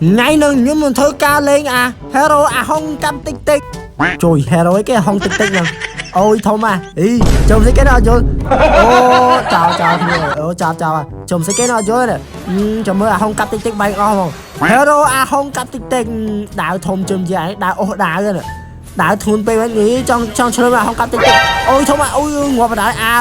ថ្ងៃនឹងខ្ញុំនឹងធ្វើការលេងអា Hero អាហុងកាប់តិចតិចជួយ Hero អីគេហុងតិចតិចហ្នឹងអូយធំអាអីជុំស្អីគេអត់យល់អូចោលចោលគ្នាអូចោលចោលជុំស្អីគេអត់យល់ចាំមើលអាហុងកាប់តិចតិចបែកអស់ហ្មង Hero អាហុងកាប់តិចតិចដាវធំជុំយ៉ាងដាវអូសដាវហ្នឹងដាវធ្ងន់ពេកហ្នឹងចង់ចង់ឆ្លើយអាហុងកាប់តិចតិចអូយធំអាអូយងាប់បណ្ដោយអើ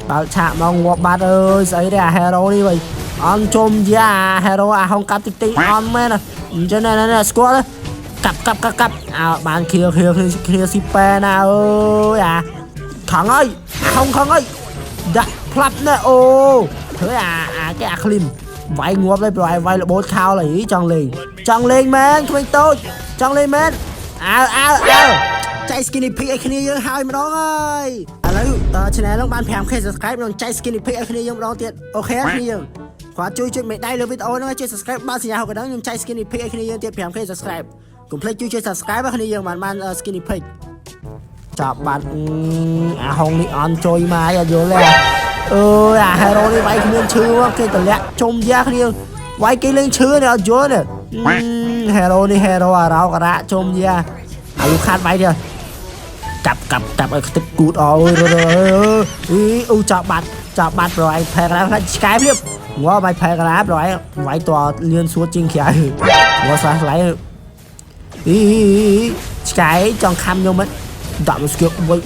បើកឆាកមកងាប់បាត់អើយស្អីទេអា Hero នេះវិញអន់ជុំយ៉ា Hero អាហុងកាប់តិចតិចអន់មែនអញ្ចឹងណែណែស្គាល់កាប់កាប់កាប់កាប់អើបានខៀខៀខៀស៊ីប៉ែណាអើយអាខំអើយអាហុងខំអើយដាក់ផ្លាប់ណែអូធ្វើអាអាគេអាឃ្លីមវាយងាប់เลยប្រហែលវាយរបូតខោឡើយចង់លេងចង់លេងមែនក្មេងតូចចង់លេងមែនអើអើអើចែក skin pick ឲ្យគ្នាយើងហើយម្ដងហើយឥឡូវ channel ហ្នឹងបាន 5K subscribe នឹងចែក skin pick ឲ្យគ្នាយើងម្ដងទៀត OK គ្នាយើងគាត់ជួយចុចមេដៃលើវីដេអូហ្នឹងជួយ subscribe បើសញ្ញាហូបកណ្ដឹងខ្ញុំចែក skin pick ឲ្យគ្នាយើងទៀត 5K subscribe កុំភ្លេចជួយចុច subscribe ឲ្យគ្នាយើងបានបាន skin pick ចាប់បាត់អាហុងនេះអន់ជួយមកអត់យល់ទេអើយអា hero នេះវាយគ្មានឈឺមកគេតម្លាក់ជុំយ៉ាគ្នាវាយគេលេងឈឺនេះអត់យល់ទេ hero នេះ hero អារោការៈជុំយ៉ាអាលូខាត់វាយទៀតកាប់កាប់កាប់ឲ្យខ្ទេចគូតអើយអីអូចាប់បាត់ចាប់បាត់ប្រឯងផែក្រាផ្លាច់ឆ្កែភ្លាមងាប់បាយផែក្រាប្រឯងវាយតលៀនសួតជាងក្រៅងាប់ស្លាស់ស្លៃអីឆ្កែចង់ខំខ្ញុំមិនដាក់មកស្គៀបវិញ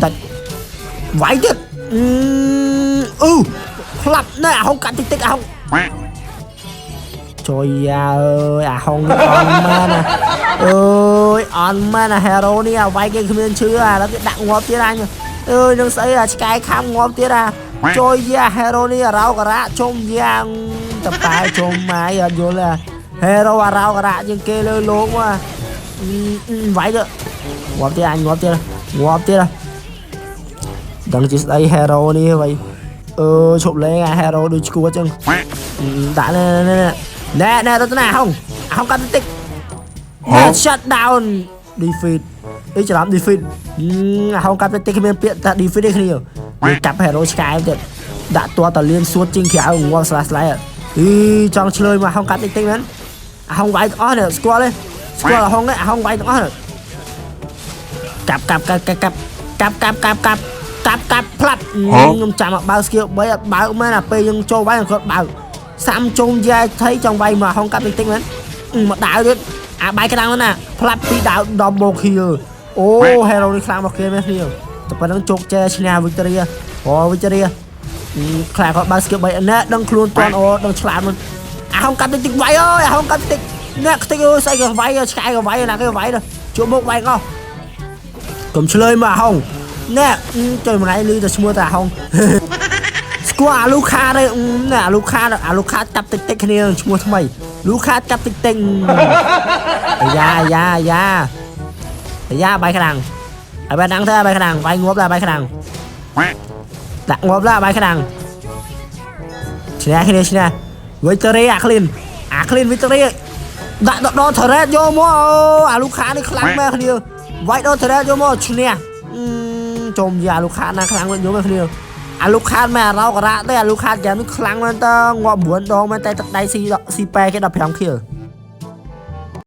ដាច់វាយទៀតអឺផ្លាប់ណែអាហុងកាត់តិចតិចអាហុងជួយយ៉ាអើយអាហុងនេះអន់មែនណាអើយអន់មែនអា hero នេះអាវាយគេគ្មានឈឺអាឡូវគេដាក់ងាប់ទៀតអញអើយនឹងស្អីអាឆ្កែខំងាប់ទៀតអាជួយយ៉ា hero នេះអារោការៈជុំយ៉ាងតប៉ែជុំម៉ាយអត់យល់ទេ hero អារោការៈជាងគេលើលោកមកវាយទៅងាប់ទៀតអញងាប់ទៀតងាប់ទៀតដឹងជាស្ដី hero នេះវ៉ៃអឺឈប់លេងអា hero ដូចឈួតចឹងដាក់ណែណែណែណែរត់ណាហុងហុងកាត់តិច shut down defeat អីច្រឡំ defeat អាហុងកាត់តិចគ្មានពាក្យថា defeat ទេគ្នាវាកាប់ hero ឆ្កែទៀតដាក់តតលៀនសួតជាងក្រៅងាប់ស្លាស់ស្លាយអីចង់ឆ្លើយមកហុងកាត់តិចតិចមែនអាហុងវាយទាំងអស់នេះស្គាល់ទេស្គាល់អាហុងទេអាហុងវាយទាំងអស់កាប់កាប់កាប់កាប់កាប់កាប់កាប់កាប់កាប់កាប់ផ្លាប់ខ្ញុំចាំមកបើក skill 3អត់បើកមែនអាពេលយើងចូលវាយគាត់បើកសាំជុំយ៉ែថៃចង់វាយមកហុងកាប់តិចតិចមែនមកដាវទៀតអាបាយក្តាំងណាផ្លាប់ពីដាវ double kill អូ hero នេះខ្លាំងមកគេមែនគ្នាតែប៉ុណ្្នឹងជោគជ័យឈ្នះ victory អូ victory ខ្លាគាត់បើក skill 3ណែដឹងខ្លួនតន់អូដឹងឆ្លាតមិនអាហុងកាប់តិចតិចវាយអើយអាហុងកាប់តិចអ្នកខ្ទេចអើយស្អីក៏វាយឆ្កែក៏វាយណាគេវាយជួបមុខវាយអស់កុំឆ្លើយមកអាហុងណែចុយមួយថ្ងៃលឺតែឈ្មោះតែអាហុងស្គាល់អាលូខាទេណែអាលូខាអាលូខាកាប់តិចតិចគ្នាឈ្មោះថ្មីលូខាកាប់តិចតិចអាយ៉ាអាយ៉ាអាយ៉ាអាយ៉ាបាយខ្លាំងហើយបាយដាំងទៅបាយខ្លាំងបាយងាប់ដែរបាយខ្លាំងដាក់ងាប់ដែរបាយខ្លាំងឈ្នះគ្នាឈ្នះ victory អាក្លីនអាក្លីន victory ដាក់ដល់ turret យកមកអូអាលូខានេះខ្លាំងមែនគ្នាវាយដល់ turret យកមកឈ្នះជុំយ៉ាលូខាណាខ្លាំងវិញយកមកគ្នាអាលូខាតមែនអារោការៈទេអាលូខាតហ្គេមនេះខ្លាំងមែនតើងាប់9ដងមែនតែទឹកដៃស៊ីស៊ីប៉ែគេ15 kill។